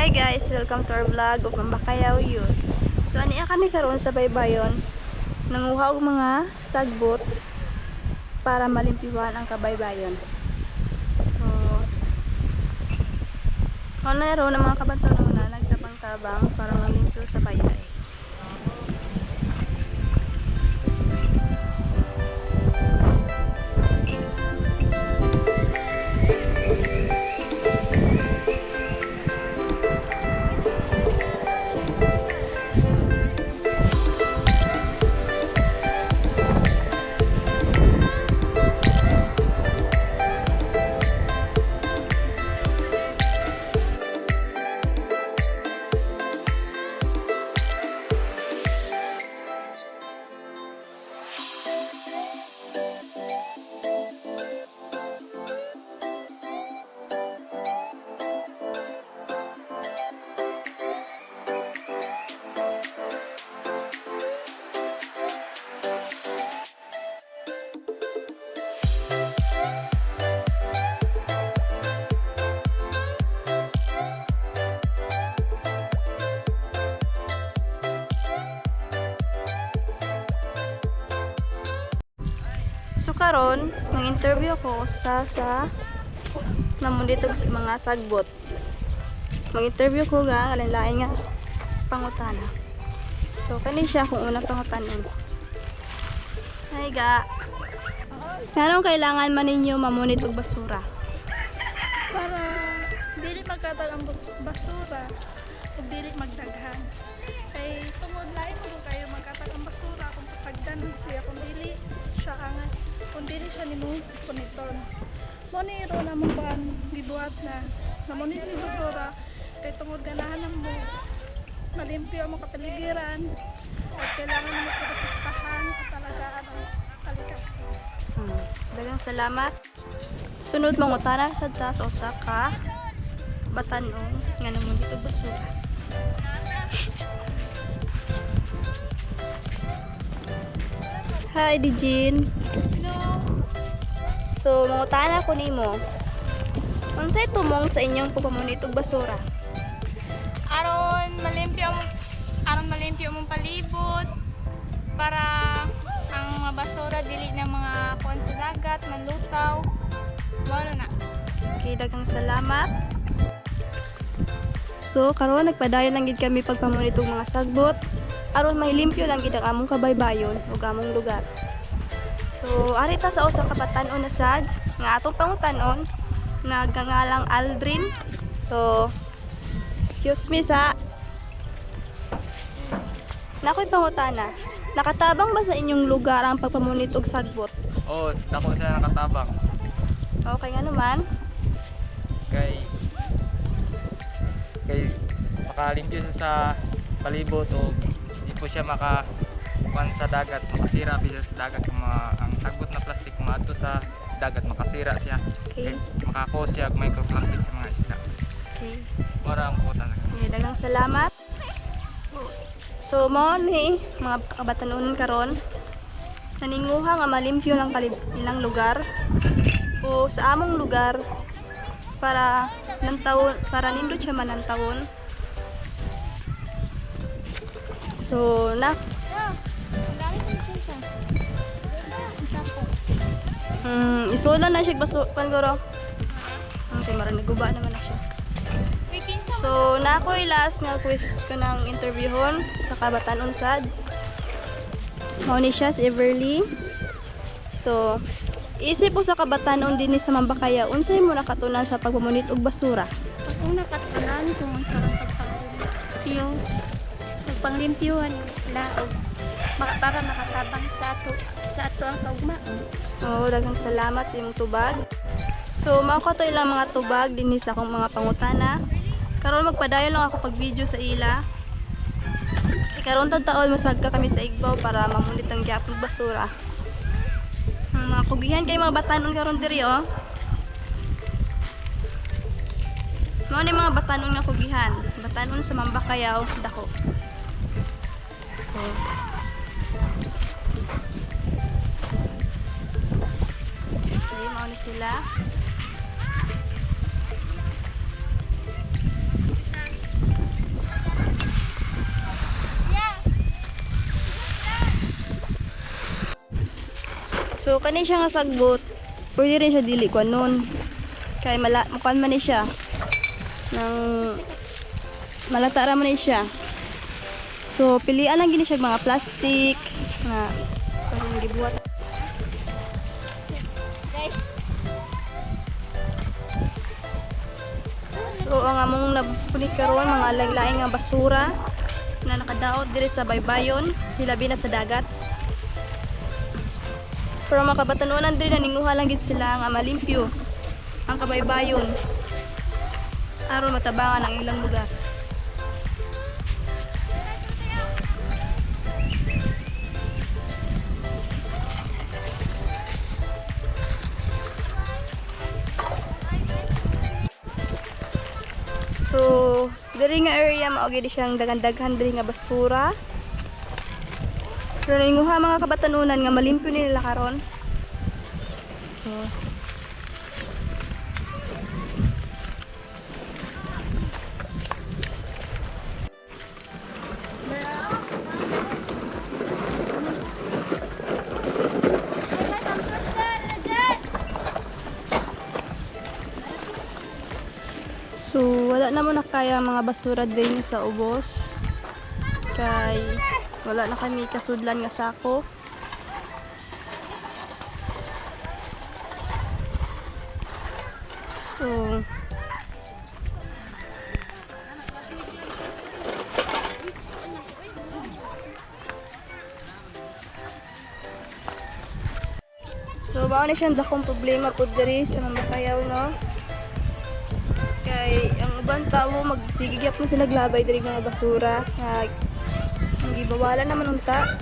Hi guys! Welcome to our vlog of Mambakayaw Youth. So ania kami karon sa baybayon. Nanguha og mga sagbot para malimpyuhan ang kabaybayon. So, ano ron ang mga kabantaw na nagtabang-tabang para malimpyo sa baybay. So karon, mang-interview ako sa namunditog sa mga sagbot. Mang-interview ko nga lain-lain nga pangutana. So kani siya akong unang pangutanon. Hi ga. Nganong kailangan man ninyo mamunit og basura? Para dili magkatag ang basura ug dili magdaghan. Kay tungod lain mo kung kayo magkatag ang basura kung pasagdan siya kung dili siya ang kung dili siya nimo puniton. Mo ni ro na mong kuan gibuhat na namunit ni basura kay tungod ganahan mo malimpyo ang kapaligiran at kailangan mo protektahan at alagaan ang kalikasan. Daghang salamat. Sunod mangutana sad ta sa usa ka batan-ong nga namundit og basura. Hi, Dijin. Hello. So, mangutana ko nimo. Unsay tumong sa inyong pagpamunit og basura? Aron malimpyo among palibot para ang mga basura dili na mga kuan sa dagat malutaw mao na. Okay, daghang salamat. So, karon nagpadayon lang gid kami pagpamunit og mga sagbot aron mahilimpyo lang gid ang among kabaybayon ug among lugar. So, ari ta sa usa ka batan-on na sad nga atong pangutan-on nagangalang Aldrin. So, excuse me sa Nakoy pangutana. Nakatabang ba sa inyong lugar ang pagpamunit og sagbot? Oo, dako sila nakatabang. Okay nga naman. Kay kay makalimpyo siya sa palibot o hindi po siya maka kuan sa dagat, makasira siya sa dagat ang mga ang sagbot na plastic kung maadto sa dagat makasira siya. Okay. Kay makakos siya og microplastic sa mga isda. Okay. Mora ang puta na. Okay, daghang salamat. So mao ni mga kabatanunan karon naninguha nga malimpyo lang ilang lugar o sa among lugar para nantawon para nindot siya manantawon. So na Ang dami ko siya sa ko. Isola na siya baso kan guro. Okay, maran naguba naman na siya. May kinsa. So, na ako'y last nga quiz ko ng interviewon sa Kabatan Unsad. Mao ni siya si Everly. So, isip po sa kabatanon dinhi sa Mambakaya, unsay mo nakatunan sa pagpamunit og basura? Ang una katunan kung sarang pagpanglimpyo, pagpanglimpyuhan sila og para makatabang sa ato ang kaugmaon. Oo, daghang salamat sa imong tubag. So, mao ko to ilang mga tubag dinhi sa akong mga pangutana. Karon magpadayon lang ako pag-video sa ila. E karon tad taon masagka kami sa Igbaw para mamunit ang gyapon basura. Ang mga kugihan kay mga batanon karon diri oh. Mao ni mga batanon nga kugihan. Batanon sa Mambakayaw, dako. So, okay, mao ni sila. So kani siya nga sagbot, pwede rin siya dili kuan nun. Kay mala kuan man ni siya. Nang malata ra man ni siya. So pilian lang gini siya mga plastic nga parang gibuhat. So ang among napunit karon mga laing-laing nga basura na nakadaot diri sa baybayon, hilabi na sa dagat. Pero mga kabatanunan diri naninguha lang gid sila nga malimpyo ang kabaybayon aron matabangan ang ilang lugar. So, diri nga area mao gid siyang daghan-daghan diri nga basura. Pero naninguha mga kabatanunan nga malimpyo nila karon. So, So, wala na mo na kaya mga basura din sa ubos. Kay wala na kami kasudlan nga sako. So, So, mao na siyang dakong problema po diri sa Mambakayaw, no? Kay ang uban tao magsigig gyapon sila glabay diri mga basura nga ang gibawalan naman unta.